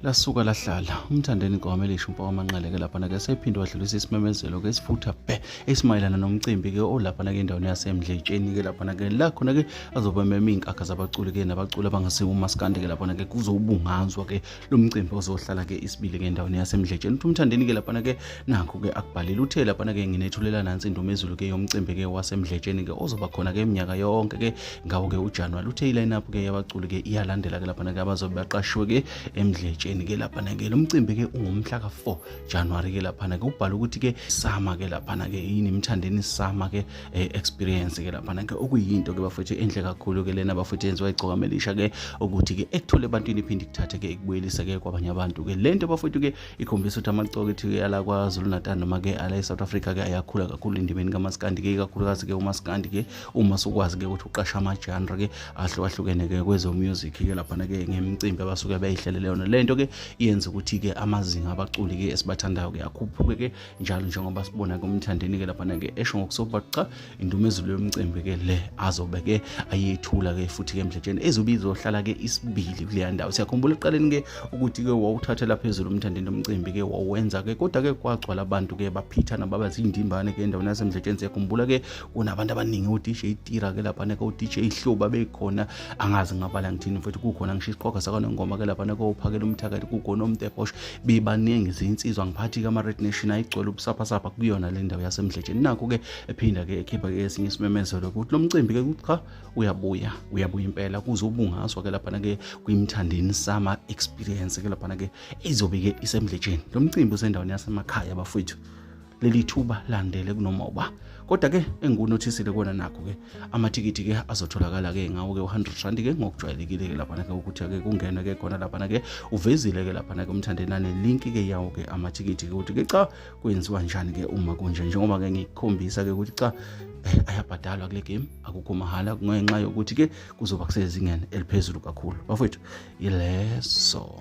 Lasuka lahlala umthandeni igama elisho uMpakamanqele ke lapha ke sephinde wadlulisa isimemezelo ke esifutha esimayelana nomcimbi ke olapha ke endaweni yaseMdletsheni ke lapha ke la khona ke azoba mema inkakha zabaculi ke nabaculi abangasiwo uMaskandi ke lapha ke kuzobungazwa ke lo mcimbi ozohlala ke isibili ke endaweni yaseMdletsheni. Umthandeni ke lapha ke nakho ke akubhalile uthe lapha ke nginethulela nansi indumezulu ke yomcimbi ke waseMdletsheni ke ozoba khona ke iminyaka yonke ke ngawo ke uJanuary. Uthe iline up ke yabaculi ke iyalandela ke lapha ke abazobe baqashwe ke eMdletsheni ke lapha ke lo mcimbi ke ungumhla ka4 January ke lapha ke ubhala ukuthi ke sama ke lapha ke yini imthandeni sama ke experience ke lapha ke okuyinto ke bafethu enhle kakhulu ke lena bafethu yenziwa igcoka melisha ke ukuthi ke ekuthole ebantwini iphinde ikuthathe ke ikubuyelisa ke kwabanye abantu ke lento bafethu ke ikhombisa ukuthi amacoko ethu ke ala kwaZulu Natal noma ke ala eSouth Africa ke ayakhula kakhulu indimeni kaMaskandi ke kakhulukazi ke uMaskandi ke uma sokwazi ke ukuthi uqasha ama-genre ke ahlukahlukene ke kwezo music ke lapha ke ngemicimbi abasuke bayihlelele yona lento ke yenza ukuthi ke amazinga abaculi ke esibathandayo ke akhuphuke ke njalo njengoba sibona ke umthandeni ke lapha ke esho ngokusobaqa indumezulu yomcimbi ke le azobe ke ayethula ke futhi ke eMdletsheni ezobizohlala ke isibili kule ndawo. Siyakhumbula eqaleni ke ukuthi ke wawuthathela phezulu umthandeni omcimbi ke wawenza ke kodwa ke kwagcwala abantu ke baphithana baba zindimbane ke endaweni yaseMdletsheni. Siyakhumbula ke kunabantu abaningi uDJ Tira ke lapha ke uDJ Hloba bekhona angazi ngabala ngithini futhi kukhona ngisho isiqoqa sakwaNongoma ke lapha ke uphakela umthakathi kukhona uMtebosho bebaningi izinsizwa ngiphathi ka Red Nation ayigcwele ubusapha kuyona le ndawo yaseMdletsheni. Nakho ke ephinda ke ekhipha ke esinye isimemezelo ukuthi lo mcimbi ke ukuthi cha uyabuya impela kuzobungazwa ke lapha ke kwimthandeni sama experience ke lapha ke izobe ke iseMdletsheni. Lo mcimbi usendaweni yasemakhaya bafowethu leli thuba landele kunoma uba kodwa ke engunothisile kona nakho ke amathikiti ke azotholakala ke ngawo ke u100 ke ngokujwayelekile ke lapha ke ukuthi ke kungena ke khona lapha ke uvezile ke lapha ke umthandeni nane link ke yawo ke amathikiti ke ukuthi ke cha kwenziwa njani ke uma kunje njengoba ke ngikhombisa ke ukuthi cha ayabhadalwa kule game akukho mahala ngenxa yokuthi ke kuzoba kusezingeni eliphezulu kakhulu bafowethu ileso.